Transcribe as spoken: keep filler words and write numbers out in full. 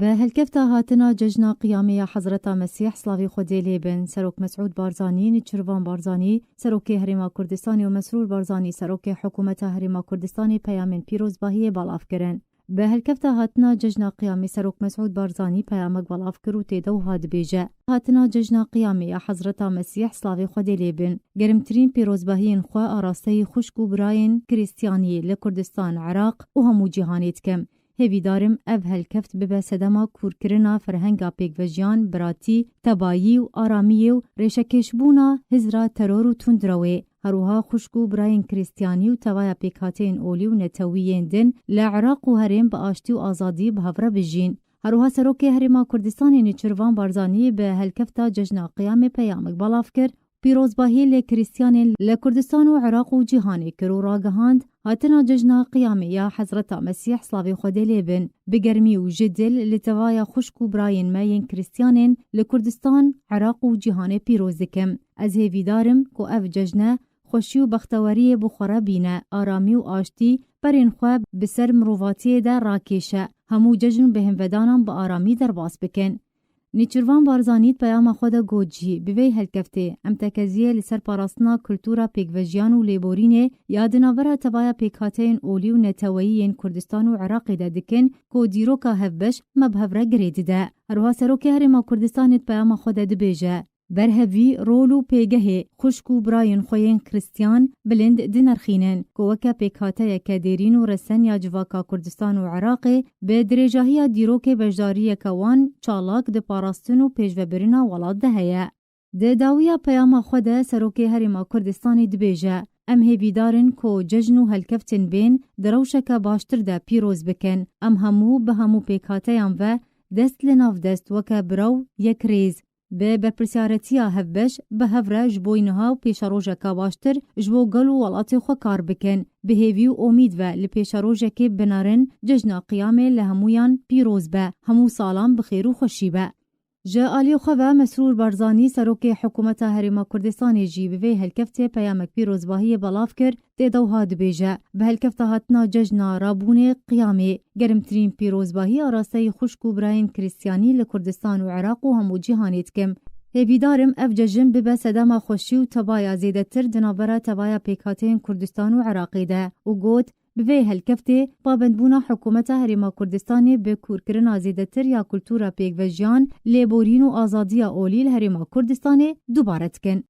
Bi helkefta hatina cejna Qiyamê ya Hezreta Mesîh, slavê Xwedê lê bin, Serok Mesûd Barzanî, Nêçirvan Barzanî, Serokê Herêma Kurdistanê, û Mesrûr Barzanî, Serokê Hikûmeta Herêma Kurdistanê peyamên pîrozbahiyê belav kirin. Bi helkefta hatina cejna Qiyamê Serok Mesûd Barzanî peyamek belav kir û tê de wiha dibêje: Hatina cejna Qiyamê ya Hezreta Mesîh, slavê Xwedê lê bin, gerimtirîn pîrozbahiyên xwe arasteyî xwişk û birayên Krîstiyanî li Kurdistan, Iraq û hemû cîhanê dikim. Hêvîdar im ev helkeft bibe sedema kûrkirina ferhenga pêkvejiyan, biratî, tebayî û aramiyê û rêşekêşbûna hizra teror û tundrewê. Her wiha xwişk û birayên Krîstiyanî û tevaya pêkhateyên olî û netewî yên din li Iraq û herêm bi aştî û azadî bi hev re bijîn. Her wiha Serokê Herêma Kurdistanê Nêçirvan Barzanî bi helkefta Cejna Qiyamê peyamek belav kir. Pîrozbahî li Krîstiyanên li Kurdistan û Iraq û cîhanê kir û ragihand, hatina Cejna Qiyamê ya Hezreta Mesîh, slavê Xwedê lê bin, bi germî û ji dil li tevaya xwişk û birayên me yên Krîstiyanên li Kurdistan, Iraq û cîhanê pîroz dikim. Ez hêvîdar im ku ev cejne xweşî û bexteweriyê bi xwe re bîne, aramî û aştî berên xwe bi ser mirovatiyê de rakêşe, hemû cejn û bêhnvedanan bi aramî derbas bikin. Nêçirvan Barzanî di peyama xwe de got jî, bi vê helkeftê, em tekeziyê li ser parastina kultura pêkvejiyan û lêborînê ya di navbera tevaya pêkhateyên olî û neteweyî yên Kurdistan û Iraqê de dikin ku dîroka hevbeş me bi hev re girê dide. Her wiha Serokê Herêma Kurdistanê di peyama xwe de dibêje, Berhevî rol û pêgehê xwişk û birayên xwe yên Krîstiyan bilind dinirxînin ku weke pêkhateyeke dêrîn û resen ya civaka Kurdistan û Iraqê bi dirêjahiya dîrokê beşdariyeke wan çalak di parastin û pêşvebirina welat de heye. Di dawiya peyama xwe de Serokê Herêma Kurdistanê dibêje, Em hêvîdar in ku cejn û helkeftên bên di rewşeke baştir de pîroz bikin. Em hemû bi hemû pêkhateyan ve dest li nav dest weke bira û yekrêz, bi berpirsyaretiya hevbeş bi hev re ji bo niha û pêşerojeka baştir ji bo gel û welatê xwe kar bikin. Bi hêvî û omîd ve li pêşerojekê binerin, Cejna Qiyamê li hemûyan pîroz be, hemû salan bi xêr û xweşî be. Ji aliyê xwe ve Mesrûr Barzanî, Serokê Hikûmeta Herêma Kurdistanê jî bi vê helkeftê peyamek pîrozbahiyê belav kir, tê de wiha dibêje, Bi helkefta hatina cejna rabûnê Qiyamê, gerimtirîn pîrozbahî arasteyî xwişk û birayên Krîstiyanî li Kurdistan û Iraq û hemû cîhanê dikim. Hêvîdar im ev cejn bibe sedema xweşî û tebaya zêdetir di navbera tevaya pêkhateyên Kurdistan û Iraqê de û got, Bi vê helkeftê, pabendbûna Hikûmeta Herêma Kurdistanê bi kûrkirina zêdetir ya kultura pêkvejiyan, lêborîn û azadiya olî li Herêma Kurdistanê dubare dikin.